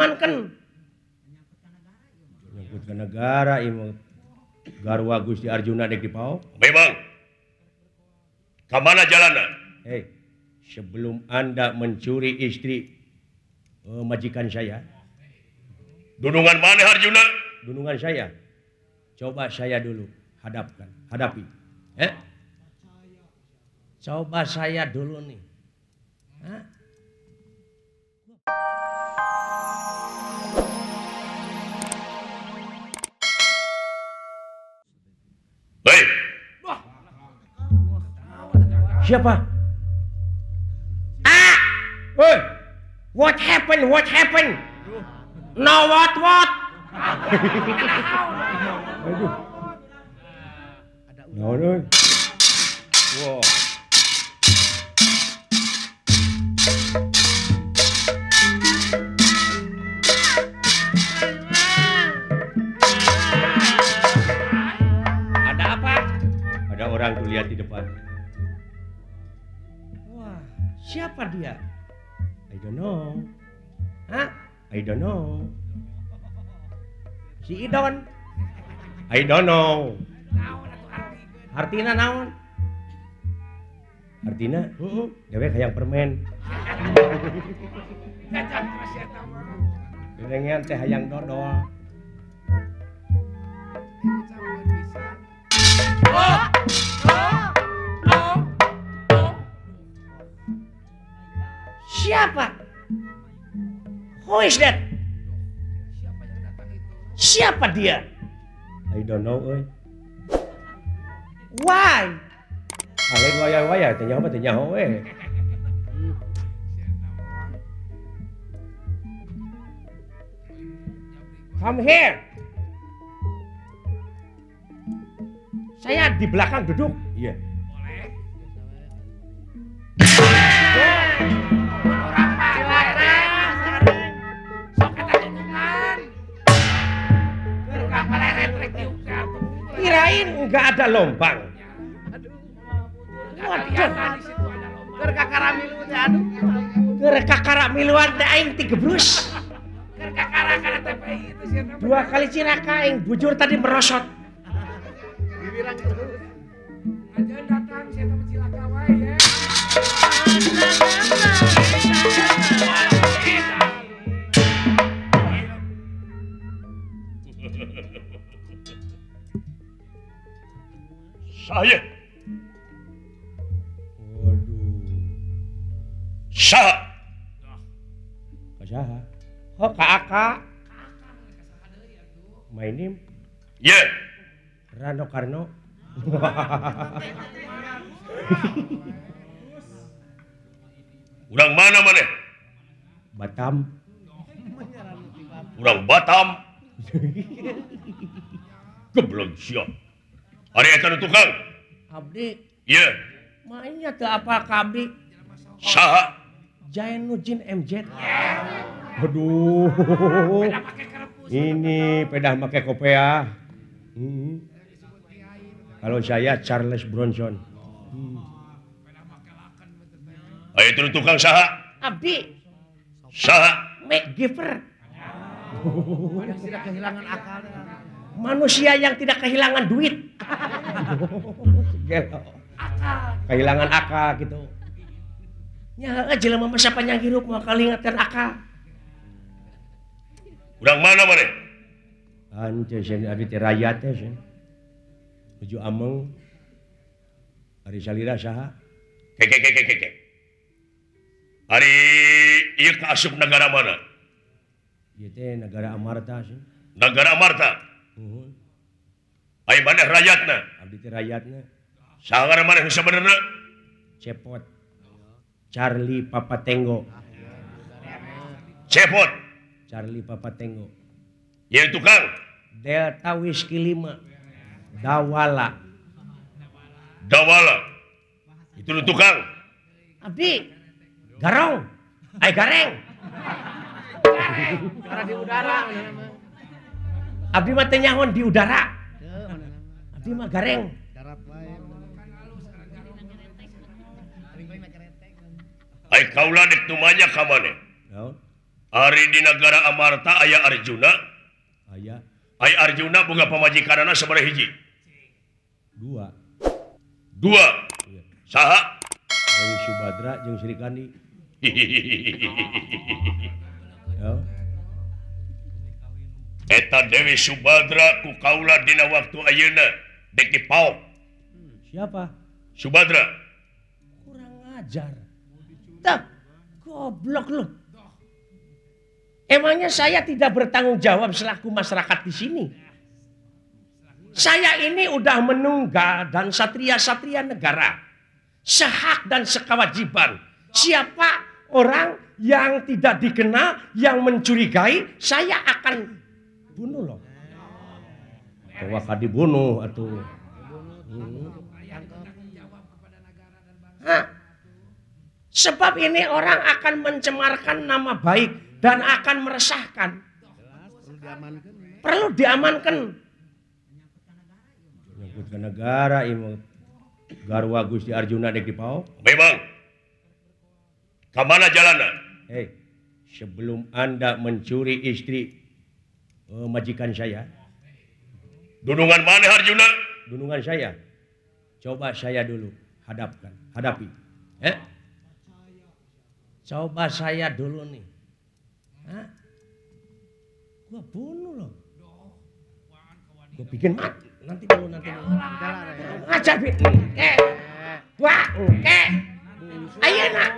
Amankan. Nyangkut ke negara ieu garwa Gusti Arjuna dek dipaok. Memang. Ka mana jalanna? Hei, sebelum Anda mencuri istri majikan saya. Dunungan mana Arjuna? Dunungan saya. Coba saya dulu hadapkan, hadapi. Eh? Coba saya dulu nih. Hah? Baik. Siapa? Ah! Hey! What happened? What happened? No what what? Aduh. No no. Wow. Ada apa? Ada orang tuh lihat di depan. Wah, siapa dia? I don't know. Hah? I don't know. Si Idon. I don't know. Artina naon? Artina, dewek hayang permen. Dengengan teh hayang dodol. Siapa? Who is that? Siapa dia? I don't know, euy. Why? Lain waya-waya teh nyaho mah teh nyaho we. Come here. Saya di belakang duduk. Iya. Boleh. Kirain nggak ada lombang. Waduh. Keur kakara miluan teh aing tigebrus. Dua kali cilaka aing bujur tadi merosot. Aja datang saya teh cilaka wae ya. Saya. Waduh. Saha? Ka saha? Oh, ka Aka. My name? Yeah. Rano Karno. Urang mana maneh? Batam. Urang Batam. Geblog sia. Ari eta nu tukang? Abdi. Ieu. Mainnya teu apa ka abdi? Saha? Jainuddin MZ. Aduh. Ini pedah make kopea. Kalau saya Charles Bronson. Ayo itu tukang saha? Abdi. Saha? MacGyver. Tidak kehilangan akal. Manusia yang tidak kehilangan duit. Kehilangan akal gitu. Nya heueuh jelema mah sapanjang hirup moal kalingetan akal. Urang mana maneh? Henteu sieun abdi teh rakyat teh sieun. Nuju ameng. Ari salira saha? Ke ke ke ke ke. Ari ieu kaasup nagara mana? Ieu teh nagara Amarta sieun. Nagara Amarta. Nuhun. Ai maneh rakyatna? Abdi teh rakyatna. Saha ngaran maneh nu sabenerna? Cepot. Charlie Papa Tenggo. Cepot. Charlie Papa Tenggo. Ieu tukang Delta Whiskey 5. Dawala. Dawala. Itu nu tukang. Abdi. Garong. Ai gareng. Karena di udara. Abdi mah teh nyaho di udara. Abdi mah gareng. Ai kaula dek tumanya ka maneh? Naon? Ari di negara Amarta aya Arjuna. Aya. Aya Arjuna boga pamajikanana sabaraha hiji? Dua. Dua. Iya. Saha? Dewi Subadra jeung Sri Kandi. Ya. Eta Dewi Subadra ku kaula dina waktu ayeuna dek dipaok. Siapa? Subadra. Kurang ajar. Tak, goblok lu. Emangnya saya tidak bertanggung jawab selaku masyarakat di sini? Saya ini udah menunggal dan satria-satria negara. Sehak dan sekewajiban. Siapa orang yang tidak dikenal, yang mencurigai, saya akan bunuh loh. Bahwa akan dibunuh atau Hah? Sebab ini orang akan mencemarkan nama baik dan akan meresahkan. Perlu diamankan. Nyangkut ke negara ieu garwa Gusti Arjuna dek dipaok. Memang. Kamana jalanna? Hei, sebelum Anda mencuri istri majikan saya. Dunungan mana Arjuna? Dunungan saya. Coba saya dulu hadapkan, hadapi. Coba saya dulu nih. Hah? Gua bunuh loh. Gua bikin mati. Nanti dulu, nanti dulu. Ajar, Bi. Dua, ayo nak.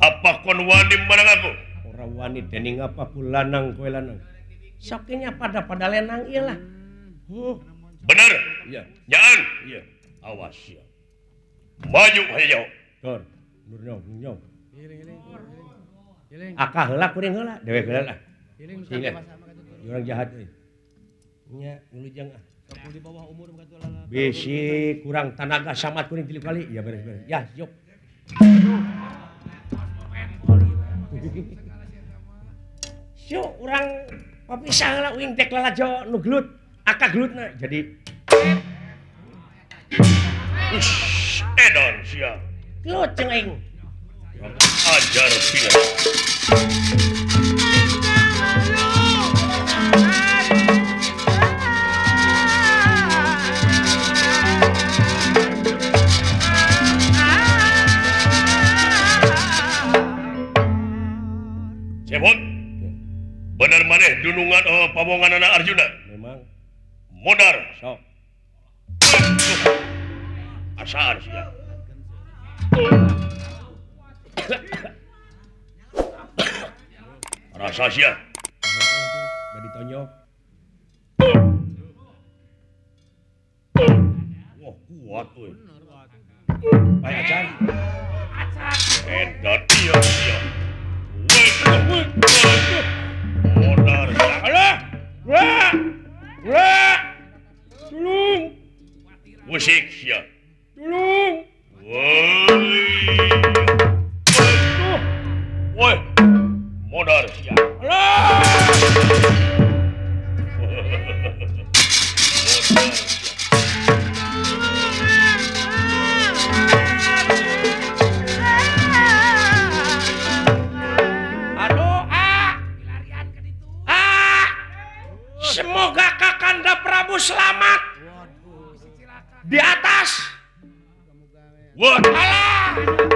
Apa kon wani marang aku? Ora wani dening apa ku lanang kowe lanang. Sokinya pada lenang iyalah. Bener? Iya. Nyaan? Iya. Awas ya. Maju hayo. Tor, nur nyong nyong. Akah heula kuring heula, dewek heula lah. Orang jahat euy. Nya nulujang ah. Di bawah umur bisi kurang tanaga samat kuring 3 kali. Ya beres-beres. Ya, yuk. Syuk urang papisah heula uing dek lalajo nu gelut, akah gelutna. Jadi ush, edon sia. Gelut jeung aing. Ajar pina. Cebot. Bener maneh dunungan pawongan anak Arjuna. Memang. Modar. Sok. Asaan sia. Rasa sia. Udah ditonyok. Wah, kuat euy. Bae acan. Edan ieu sia. Modar. Alah. Wah. Wah. Tulung. Musik sia. Tulung. Woi. Woi. Modar sia. Alah. Modar sia. Aduh, ah. Ah. Semoga Kakanda Prabu selamat. Di atas. Wah. Alah.